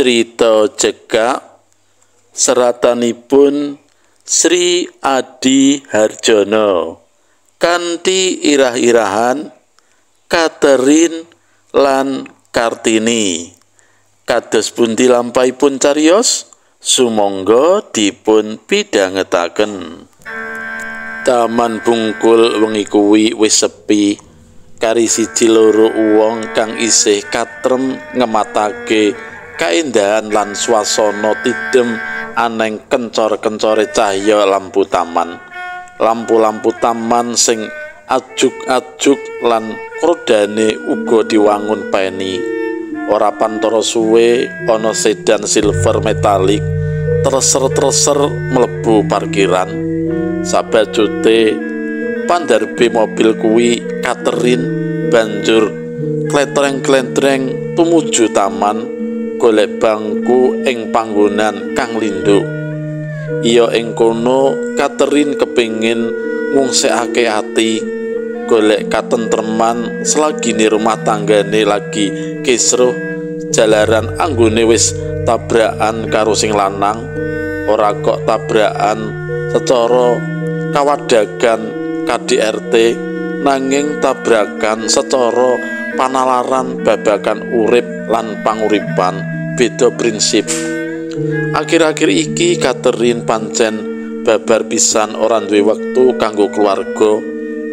Crita Cekak seratanipun Sri Adi Harjono kanthi irah-irahan Catherine lan Kartini. Kados pundi lampahipun cariyos? Sumangga dipun pidhangetaken. Taman Bungkul wengi kuwi wis sepi. Kari siji loro wong kang isih katrem ngematake kaendahan lan swasana tidem aneng kencor-kencore cahya lampu taman. Lampu-lampu taman sing ajuk-ajuk lan krodane uga diwangun peni. Ora pantara suwe ana sedan silver metalik treser-treser mlebu parkiran. Sabajute pandarbe mobil kuwi Catherine banjur kletreng-kletreng tumuju taman golek bangku ing panggonan kang lindhu. Iya ing kono Catherine kepingin ngungsekake ati, golek katentreman selagine rumah tanggane lagi kisruh jalaran anggone wis tabrakan karo sing lanang. Ora kok tabrakan secara kawadagan KDRT, nanging tabrakan secara panalaran babagan urip lan panguripan beda prinsip. Akhir-akhir iki Catherine pancen babar pisan ora duwe wektu kanggo keluarga,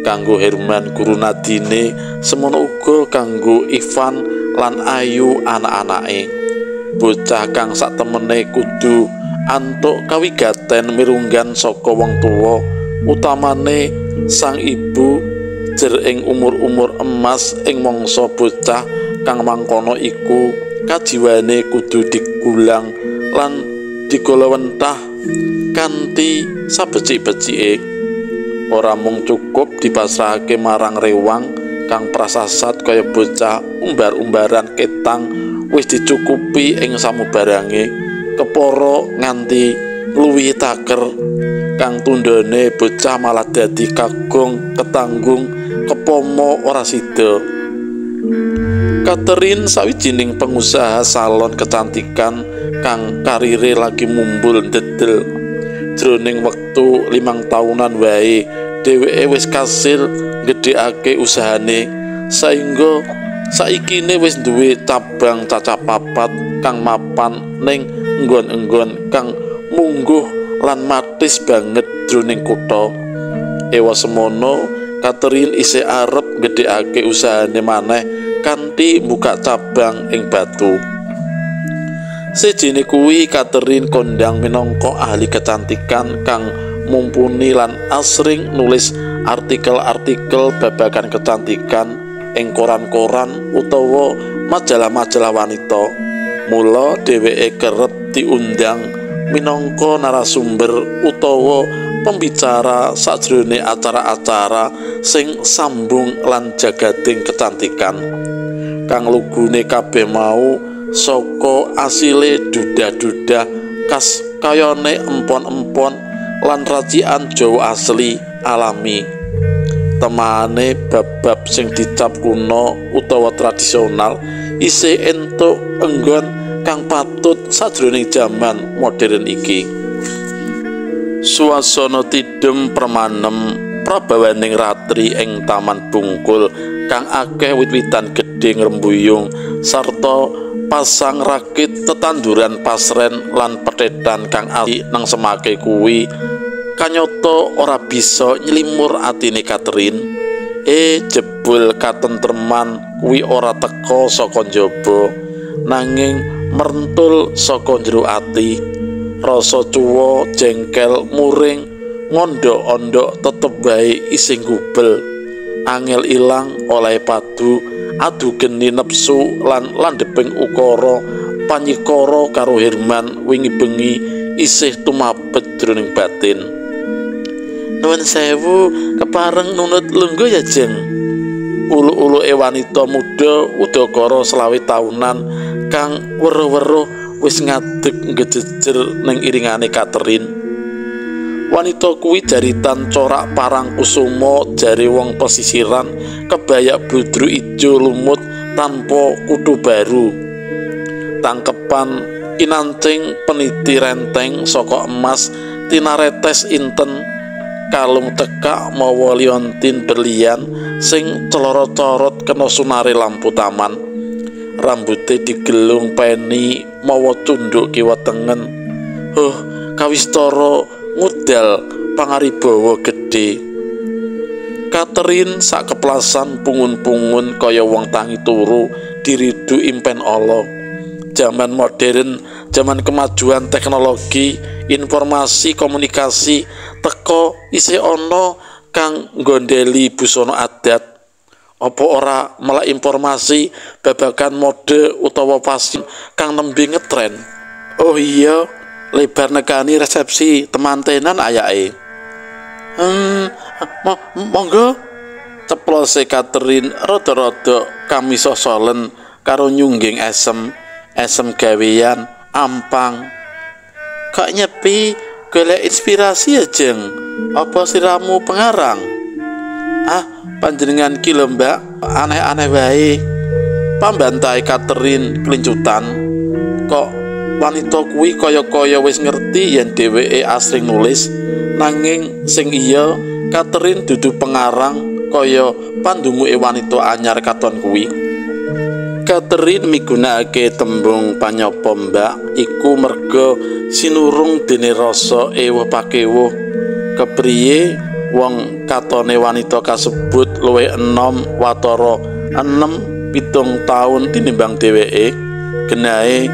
kanggo Herman guru nadine, semono uga kanggo Ivan lan Ayu anak-anake. Bocah kang saktemene kudu antuk kawigaten mirunggan saka wong tuwa, utamane sang ibu, jer ing umur-umur emas ing mangsa bocah kang mangkono iku kajiwane kudu digulang lan digolowentah kanthi sabecik-becike. Ora mung cukup dipasrahake marang rewang kang prasasat kaya bocah umbar-umbaran ketang wis dicukupi ing samubarange, kepara nganti luwihi taker. Kang tundhone bocah malah dadi kagong ketanggung kepomo ora sida. Catherine sawijining pengusaha salon kecantikan kang karire lagi mumbul ndedel. Jroning wektu 5 taunan wae dheweke wis kasil nggedhekake usahane saengga saikine wis duwe cabang cacah 4 kang mapan ning enggon-enggon kang mungguh lan matis banget jroning kutha. Ewa semono Catherine isih arep nggedhekake usahane maneh kanthi buka cabang ing Batu. Sejene kuwi Catherine kondang minangka ahli kecantikan kang mumpuni lan asring nulis artikel-artikel babagan kecantikan ing koran-koran utawa majalah-majalah wanita. Mula dheweke kerep diundang minangka narasumber utawa pembicara sajrone acara-acara sing sambung lan jagading kecantikan. Kang lugune kabeh mau saka asile dudah-dudah khas kayane empon-empon lan racikan Jawa asli alami. Temane bab-bab sing dicap kuno utawa tradisional isih entuk enggon kang patut sajroning jaman modern iki. Suasana tidem permanem prabawaning ratri ing Taman Bungkul kang akeh wit-witan gedhe ngrembuyung sarta pasang rakit tetanduran pasren lan pethetan kang ali nang semake kuwi kanyata ora bisa nylimur atine Catherine. Jebul katentreman kuwi ora teka saka njaba, nanging merentul saka jero ati. Rasa cuwa, jengkel, muring, ngondok-ondok tetep wae isih gubel. Angel ilang oleh padu, adu geni nepsu lan landheping ukara panyikara karo Herman wingi bengi isih tumabet jroning batin. Nuwun sewu, kepareng nunut lungguh ya, Jeng. Ulu-uluke wanita muda udakara 25 taunan kang weruh-weruh wis ngadeg ngejejer ning iringane Catherine. Wanita kuwi jaritan corak parang kusumo jare wong pesisiran, kebayak bludru ijo lumut tanpa kutu baru. Tangkepan Kinancing peniti renteng saka emas tinaretes inten, kalung cekak mawa liontin berlian sing celorot-corot kena sunare lampu taman. Rambute digelung peni mawa cunduk kiwa tengen. Huh, kawistara ngudal pangaribawa gedhe. Catherine sak keplasan pungun-pungun kaya wong tangi turu diridu impen Allah. Zaman modern, zaman kemajuan teknologi, informasi, komunikasi teko isih ana kang nggondheli busana adat. Apa ora melek informasi babagan mode utawa fashion kang nembe ngetren? Oh iya, lebar nekani resepsi temantenan ayake. Monggo. Ceplose Catherine rada-rada kamisoh solen karo nyungging esem, esem gawean ampang. Kok nyepi golek inspirasi ya, Jeng? Apa siramu pengarang? Ah, panjenengan ki lho, Mbak, aneh-aneh wae. Pambantahe Catherine klincutan. Kok wanita kuwi kaya-kaya wis ngerti yen dheweke asring nulis, nanging sing iya Catherine dudu pengarang kaya pandunguke wanita anyar katon kuwi. Catherine migunakake tembung panyapa Mbak iku merga sinurung dene rasa ewuh pakewuh. Kepriye wong katone wanita kasebut luwih enom watara 6-7 taun tinimbang dheweke. Genahe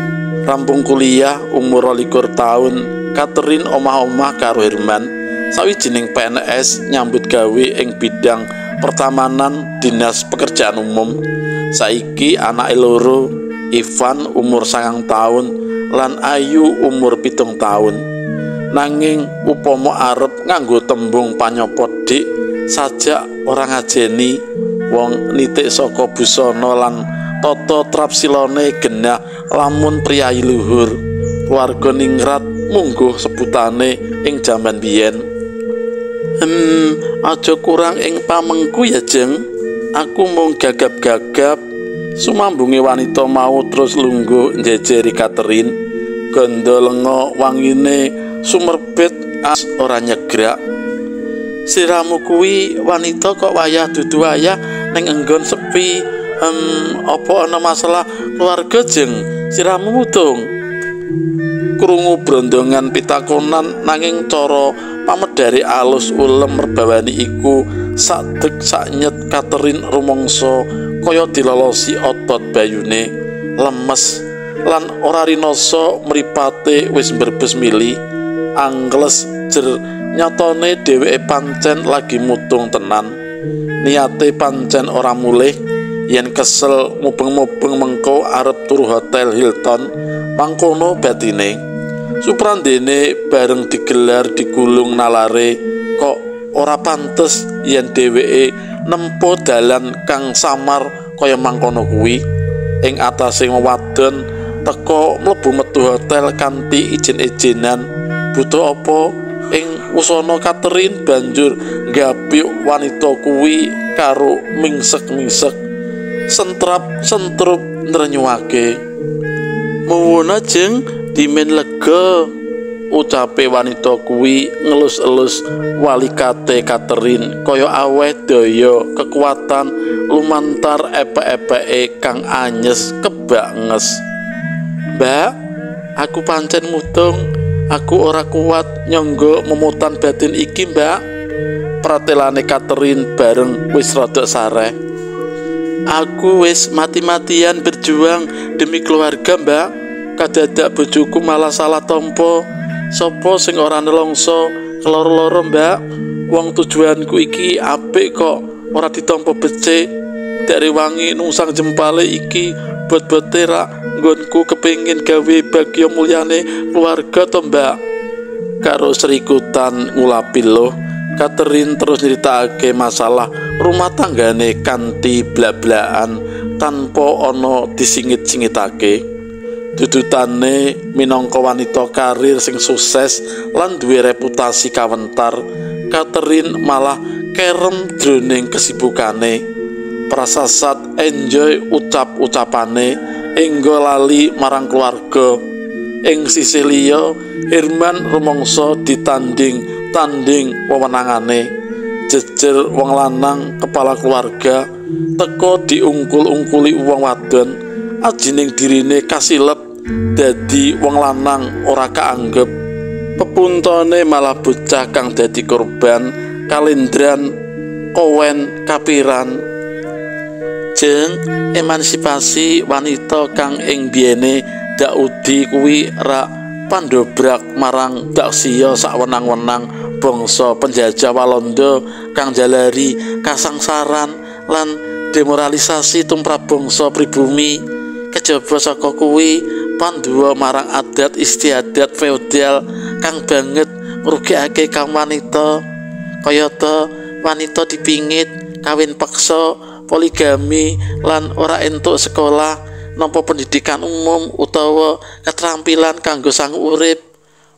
rampung kuliah umur 22 taun, Catherine omah-omah karo Herman, sawijining PNS nyambut gawe ing bidang pertamanan Dinas Pekerjaan Umum. Saiki anake loro, Ivan umur 9 taun lan Ayu umur 7 taun. Nanging upama arep nganggo tembung panyapa dik sajak ora ngajeni, wong nitik saka busana lan tata trapsilane genah lamun priyayi luhur. Keluarga ningrat mungguh sebutane ing jaman biyen. Aja kurang ing pamengku ya, Jeng. Aku mung gagap-gagap. Sumambunge wanita mau terus lungguh njejeri Catherine. Ganda lenga wangine sumerbit as ora nyegrak. Siramu kuwi wanita kok wayah dudu wayah ning enggon sepi. Apa ana masalah keluarga, Jeng? Siramu mutung. Krungu brondongan pitakonan nanging cara pamedare alus ulem merbawani iku sadeg saknyet Catherine rumangsa kaya dilolosi otot bayune lemes lan ora rinasa mripate wis mbrebes mili angles jer. Nyatane dheweke pancen lagi mutung tenan. Niate pancen ora mulih. Yen kesel mubeng-mubeng mengko arep turu hotel Hilton mangkono batine. Suprandene bareng digelar digulung nalare kok ora pantes yen dheweke nempo dalan kang samar kaya mangkono kuwi. Ing atase wadon teko mlebu metu hotel kanthi ijin-ijinan. Butuh apa ing wusana Catherine banjur nggapyuk wanita kuwi karo mingsek-mingsek, sentrap-sentrup nrenyuake. Muwuna, Jeng, dimen lega, ucape wanita kuwi ngelus-elus walikate Catherine kaya aweh daya kekuatan lumantar epek-epeke kang anyes kebak nges. Mbak, aku pancen mutung. Aku ora kuat nyangga memutan batin iki, Mbak. Pratelane Catherine bareng wis rada sareh. Aku wis mati-matian berjuang demi keluarga, Mbak. Kadadak bojoku malah salah tompo. Sopo sing ora nelongso keloro-loro, Mbak? Wong tujuanku iki apik kok ora ditampa becik. Dari wangi nungsang jempale iki bot-bote rak nggonku kepingin gawe bagya mulyane keluarga to, Mbak. Karo serikutan ngulapi loh, Catherine terus nyeritakake masalah rumah tanggane kanthi blak-blakan tanpa ana disingit-singitake. Dudutane minangka wanita karir sing sukses lan duwe reputasi kawentar, Catherine malah kerem jroning kesibukane. Prasasat enjoy ucap-ucapane enggo lali marang keluarga. Ing sisih liya, Herman rumangsa ditanding-tanding wewenangane. Jejer wong lanang kepala keluarga teka diungkul-ungkuli wong wadon, ajining dirine kasilep dadi wong lanang ora kaanggep. Pepuntone malah bocah kang dadi korban kalendran kowen kapiran. Jeng emansipasi wanita kang ing biyene Daudi kuwi rak pandobrak marang daksiya sakwenang-wenang bangsa penjajah Walanda kang jalari kasangsaran lan demoralisasi tumrap bangsa pribumi. Kejaba saka kuwi panduwa marang adat istiadat feodal kang banget ngrugikake kaum wanita, kayata wanita dipingit, kawin paksa, poligami lan ora entuk sekolah, nampa pendidikan umum utawa keterampilan kanggo sangu urip.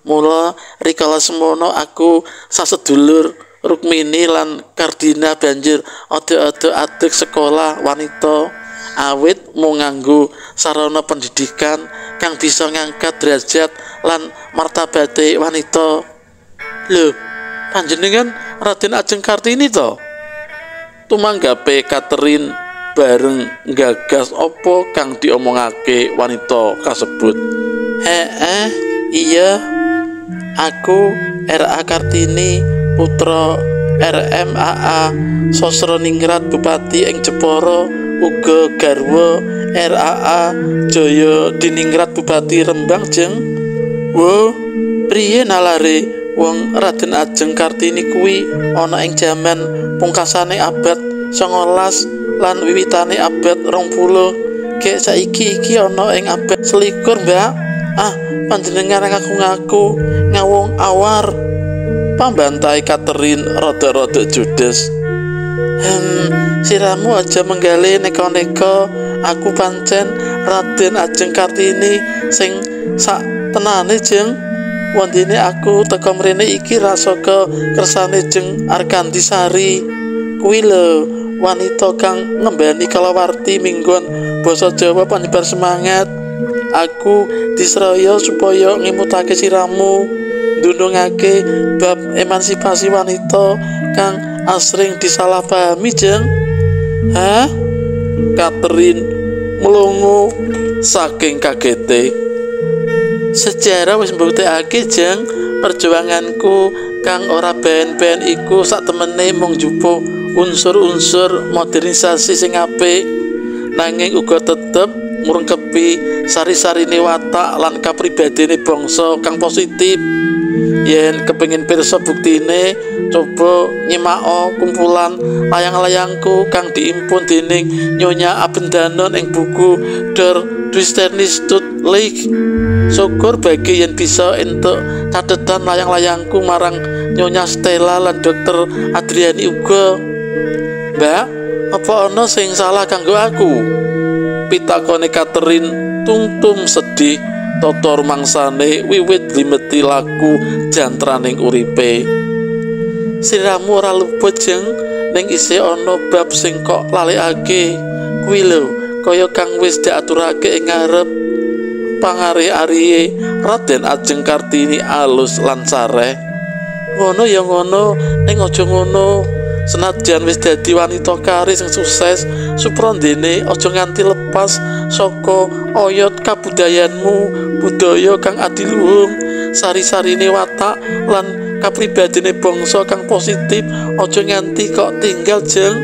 Mula rikala semono aku sasedulur Rukmini lan Kardina banjur ado-ado adeg sekolah wanita awit mung nganggo sarana pendidikan kang bisa ngangkat derajat lan martabate wanita. Lho, panjenengan Raden Ajeng Kartini to? Tumanggape Catherine bareng nggagas apa kang diomongake wanita kasebut. Heeh, iya. Aku R.A. Kartini, putra RMAA Sosroningrat Bupati ing Jepara, uga garwa RAA Jaya Diningrat Bupati Rembang. Jeng, wo, priye nalare wong Raden Ajeng Kartini kuwi ana ing jaman pungkasane abad 19 lan wiwitane abad 20. Gek saiki iki ana ing abad 21, Mbak. Ah, panjenengan ngaku-ngaku ngawung awar. Pambantai Catherine rada-rada judes. Siramu aja menggali neko-neko. Aku pancen Raden Ajeng Kartini sing sak tenane, Jeng. Wondene aku teka mrene iki ra saka kersane Jeng Arkandisari. Kuwi lho wanita kang ngembani kalawarti minggon basa Jawa panyebar semangat. Aku disraya supaya ngemutake siramu, ndunungake bab emansipasi wanita kang asring disalahpahami, Jeng. Hah? Catherine mlongo saking kagete. Sejarah wis mbuktekake, Jeng, perjuanganku kang ora ben-ben iku sak temene mung njupuk unsur-unsur modernisasi sing apik, nanging uga tetep ngrungkepi sari-sarine watak lan kapribadene bangsa kang positif. Yen kepengin pirsa buktine, coba nyimako kumpulan layang-layangku kang diimpun dening Nyonya Abendanon ing buku Der Duisternis tot Licht. Syukur bagi yen bisa entuk catetan layang-layangku marang Nyonya Stella lan Dr. Adriani uga. Mbak, apa ana sing salah kanggo aku? Pitakone Catherine tungtum sedih. Tata rumangsane wiwit limeti laku jantraning uripe. Siramu ora luput, Jeng, ning isih ana bab sing kok lalekake. Kuwi lho kaya kang wis diaturake ing ngarep. Pangari-ariye Raden Ajeng Kartini alus lan sareh. Ngono ya ngono, ning aja ngono. Senajan wis dadi wanita karir sing sukses, suprandene aja nganti lepas saka oyot kabudayanmu, budaya kang adiluhung, sari-sarine watak lan kapribadene bangsa kang positif, aja nganti kok tinggal, Jeng.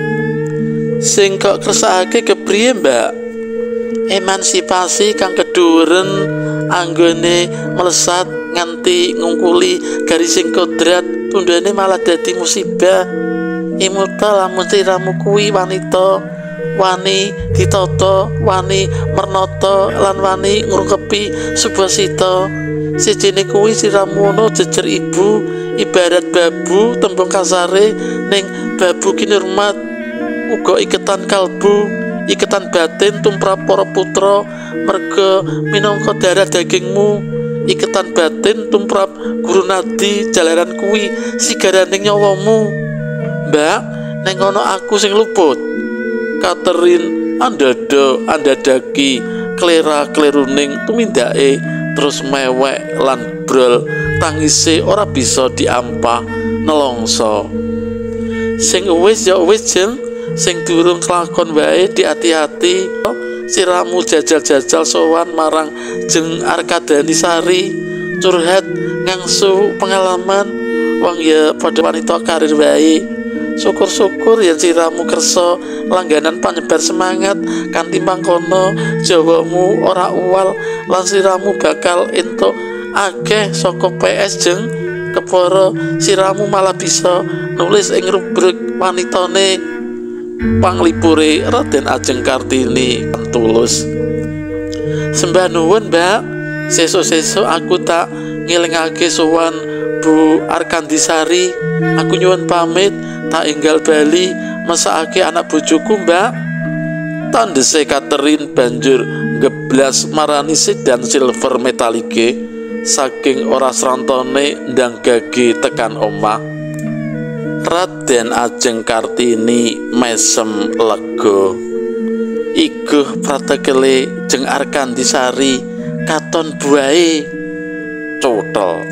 Sing kok kersakake kepriye, Mbak? Emansipasi kang keduren anggone melesat nganti ngungkuli garising kodrat, tundane malah dadi musibah. Imuta lamun siramu kuwi wanita wani ditata, wani mernata lan wani ngrungkepi subasita. Sijine kuwi siramu ana jejer ibu, ibarat babu tembung kasare ning babu kinurmat, uga iketan kalbu, iketan batin tumrap para putra merga minangka darah dagingmu, iketan batin tumrap guru nadi jalaran kuwi sigaraning nyawamu. Mbak, neng ana aku sing luput. Catherine andada andadaki klera kleruning tumindake Terus mewek lan brol tangise ora bisa diampah nelongso. Sing wis ya wis jeng, sing durung kelakon wae diati-ati. Siramu jajal-jajal sowan marang jeng Arkadani Sari, curhat ngangsu pengalaman wong ya padha wanita karir wae. Syukur-syukur yen siramu kersa langganan panyebar semangat kanthi mangkono jawamu ora uwal lan siramu bakal entuk akeh saka PS jeng kepara siramu malah bisa nulis ing rubrik wanitane. Panglipure Raden Ajeng Kartini tulus. Sembah nuwun, Mbak. Sesuk-sesuk aku tak ngelingake sowan Bu Arkandisari. Aku nyuwun pamit, tak enggal bali mesakake anak bojoku, Mbak. Tandese Catherine banjur ngeblas marani sedan silver metalike saking ora srantone ndang gage tekan omah. Raden Ajeng Kartini mesem lega. Iguh pratekele jeng Arkandisari katon buahe cothel.